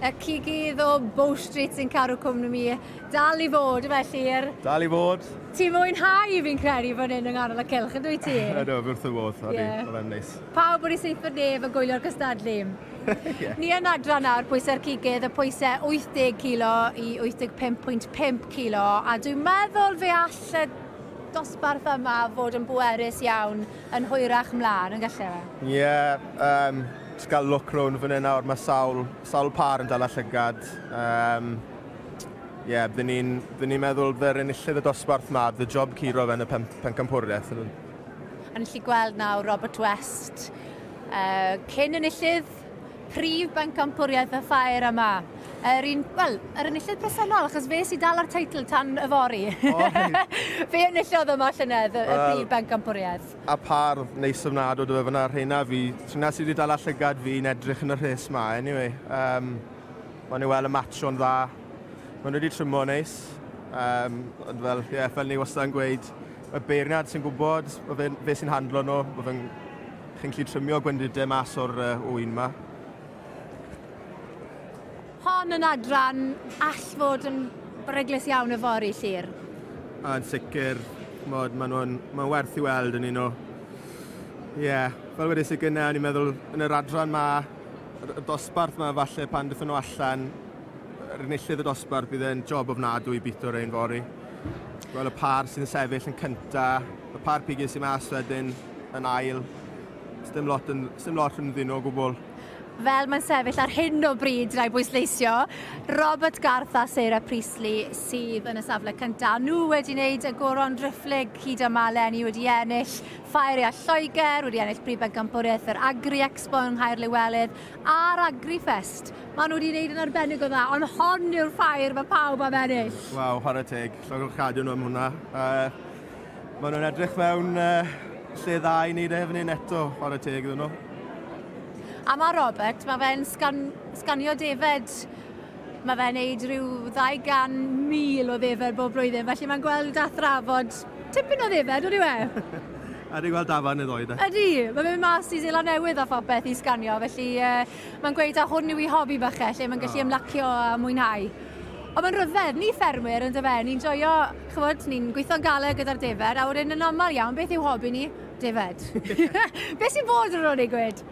Y cigydd o Bow Street sy'n cadw cwmni mi. Dal i fod, felly. Er... Dal i fod. Ti'n mwynhau fi'n credu fan hyn yng nghanol y cylch, yn dwyt ti? Ydw, fi wrth y modd, odi, yeah. Oedd e'n neis. Pawb wedi saethu'r nef yn gwylio'r cystadlu. yeah. Ni yn adran nawr pwysau'r cigydd, y pwysau 80 kilo i 85.5 kilo, a dwi'n meddwl fe all y dosbarth yma fod yn bwerus iawn yn hwyrach mlaen, yn gallu fe? Ie, yeah, jyst gael look round fan hyn nawr, mae sawl, sawl par yn dala llygad. Um, yeah, byddwn ni'n bydden ni meddwl bydde'r enillydd y dosbarth ma, bydde job curo fe yn y pen, pencampwriaeth. Yn gallu gweld nawr Robert West, cyn enillydd prif bencampwriaeth y ffair yma. Yr un, wel, yr enillydd presennol, achos fe sy'n dal ar teitl tan yfory. Oh, right. Fe enillodd yma llynedd y prif bencampwriaeth. A par neis ofnadw do fe fyna, rheina fi, rheina sydd wedi dala llygad fi yn edrych yn y rhes ma, anyway. Um, Maen nhw weld y matcho'n dda. Maen nhw wedi trymo neis. Um, ond fel, yeah, fel ni wastad yn gweud, y beirniad sy'n gwybod, mae fe, fe sy'n handlo nhw, mae fe'n chi'n gallu trymio gwendidau mas o'r uh, ŵyn ma. Hon yn adran all fod yn beryglus iawn yfory, Llyr. Yn sicr, mod, maen nhw'n ma werth i weld yn un o. Ie, yeah, fel wedes i gynnau, o'n i'n meddwl yn yr adran ma, y dosbarth ma falle pan dethon nhw allan, yr enillydd y dosbarth bydd e'n job ofnadwy i bito rein fory. Gweld y par sy'n sefyll yn cynta, y par pigydd sy'n mas wedyn yn ail. Sdim lot, yn, sdim lot rhyngddyn nhw o gwbl. Fel mae'n sefyll ar hyn o bryd, rhaid bwysleisio, Robert Garth a Sarah Priestley sydd yn y safle cyntaf. Nhw wedi wneud y goron driphlyg hyd yma eleni, wedi ennill Ffair Iâ Lloegr, wedi ennill Prif Bencampwriaeth yr Agri Expo yng Nghaerliwelydd a'r Agrifest. Maen nhw wedi wneud yn arbennig o dda, ond hon yw'r ffair mae pawb am ennill. Waw, chwarae teg. Llongyfarchiadau nhw am hwnna. Uh, maen nhw'n edrych mewn uh, lle dda i wneud e fan hyn eto, chwarae teg iddyn nhw. A mae Robert, mae fe'n sgan, sganio defed, mae fe'n neud rhyw 200,000 o ddefed bob blwyddyn, felly mae'n gweld a thrafod tipyn o ddefed, ydy we? A di gweld dafarn neu ddoi, de. Ydy, mae'n mynd mas i Seland Newydd a phopeth i sganio, felly uh, mae'n gweud a hwn yw ei hobi bach e, lle mae'n gallu oh. ymlacio a mwynhau. Ond mae'n rhyfedd, ni ffermwyr yn dyfe, ni'n joio, chymod, ni'n gweithio'n galed gyda'r defed, a wedyn yn aml iawn, beth yw hobi ni? Defed. beth sy'n bod yn rôl i gwed?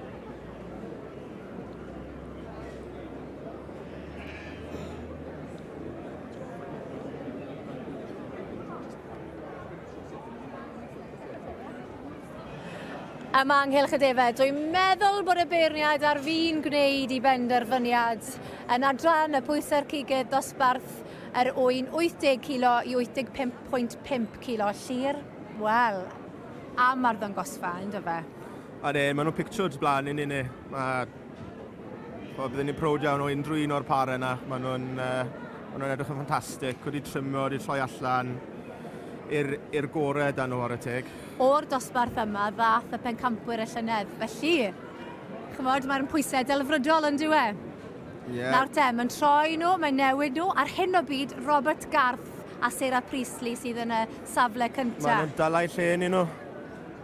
Yma ynghylch y defed, dwi'n meddwl bod y beirniaid ar fin gwneud i benderfyniad yn adran y pwysau'r cigydd dosbarth yr ŵyn 80 kilo i 85.5 kilo. Llyr, wel, am arddangosfa, ynddo fe? Odi, maen nhw'n pictiwr blaen i ni ni. Mae Byddwn ni'n prowd iawn o unrhyw un o'r pare yna. Maen nhw'n uh, ma nhw edrych yn ffantastig, wedi trimio, wedi troi allan i'r gorau dan nhw ar y teg. O'r dosbarth yma ddath y pencampwyr y llynedd, felly, chymod, mae'r pwysau delfrydol yn dyw e? Yeah. Nawr te, mae'n troi nhw, mae'n newid nhw. Ar hyn o bryd, Robert Garth a Sarah Priestley sydd yn y safle cyntaf. Maen nhw'n dala eu lle ni nhw.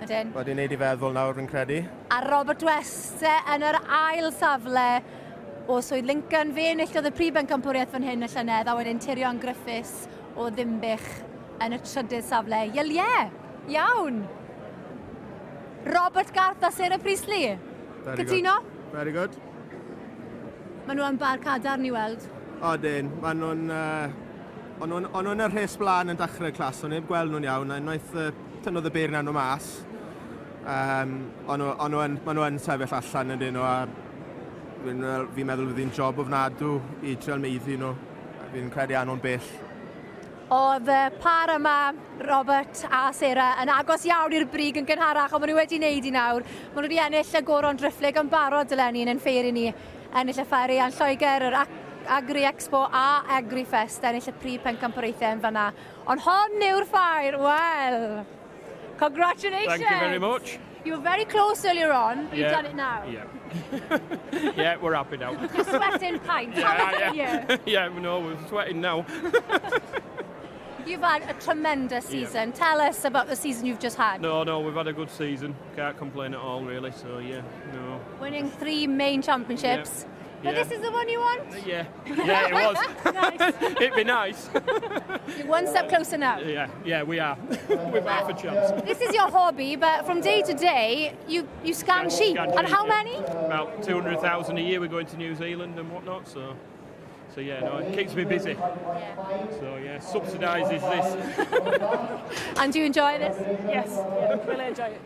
Ydyn. Wedi wneud i feddwl nawr, fi'n credu. A Robert West yn yr ail safle o Swydd Lincoln. Fe enillodd y prif bencampwriaeth fan hyn y llynedd, a wedyn Tirion Griffiths o Ddinbych yn y trydydd safle. Ie, ie, iawn. Robert Garth a Sarah Priestley. Very Cytuno? Good. Very good. Maen nhw yn bar cadarn i weld. Odyn, maen nhw'n... Uh, o'n nhw'n on nhw yn y rhes blaen yn dechrau clas, o'n heb gweld nhw'n iawn, a unwaith uh, tynnodd y beirniad nhw mas, um, o'n nhw, on nhw yn, maen nhw yn sefyll allan yn dyn nhw, a fi'n fi meddwl fydd hi'n job ofnadw i trial meiddi nhw. Fi'n credu â nhw'n bell. Oedd y par yma, Robert a Sarah, yn agos iawn i'r brig yn gynharach, ond maen nhw wedi wneud i nawr. Maen nhw wedi ennill y goron driphlyg yn barod eleni yn ein ffeir i ni. Ennill y ffair eang Lloegr, yr Agri Expo a Agrifest, ennill y prif pencampwriaethau yn fanna. Ond hon yw'r ffair, wel, congratulations! Thank you very much. You were very close earlier on, but yeah. you've done it now. Yeah. yeah, we're happy now. You're sweating pints. Yeah, yeah. yeah, no, we're sweating now. You've had a tremendous season. Yeah. Tell us about the season you've just had. No, no, we've had a good season. Can't complain at all, really. So, yeah, no. Winning three main championships. But this is the one you want? Yeah, it was. Nice. It'd be nice. You're one step closer now. Yeah, we are. We've half a chance. This is your hobby, but from day to day, you scan sheep. Scan And sheep, how yeah. many? About 200,000 a year we're going to New Zealand and whatnot, so yeah, no, it keeps me busy. So yeah, subsidises this. And do you enjoy this? Yes, yeah, really enjoy it.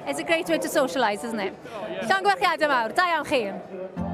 It's a great way to socialise, isn't it? Oh, yeah. Llongyfarchiadau mawr, da iawn chi.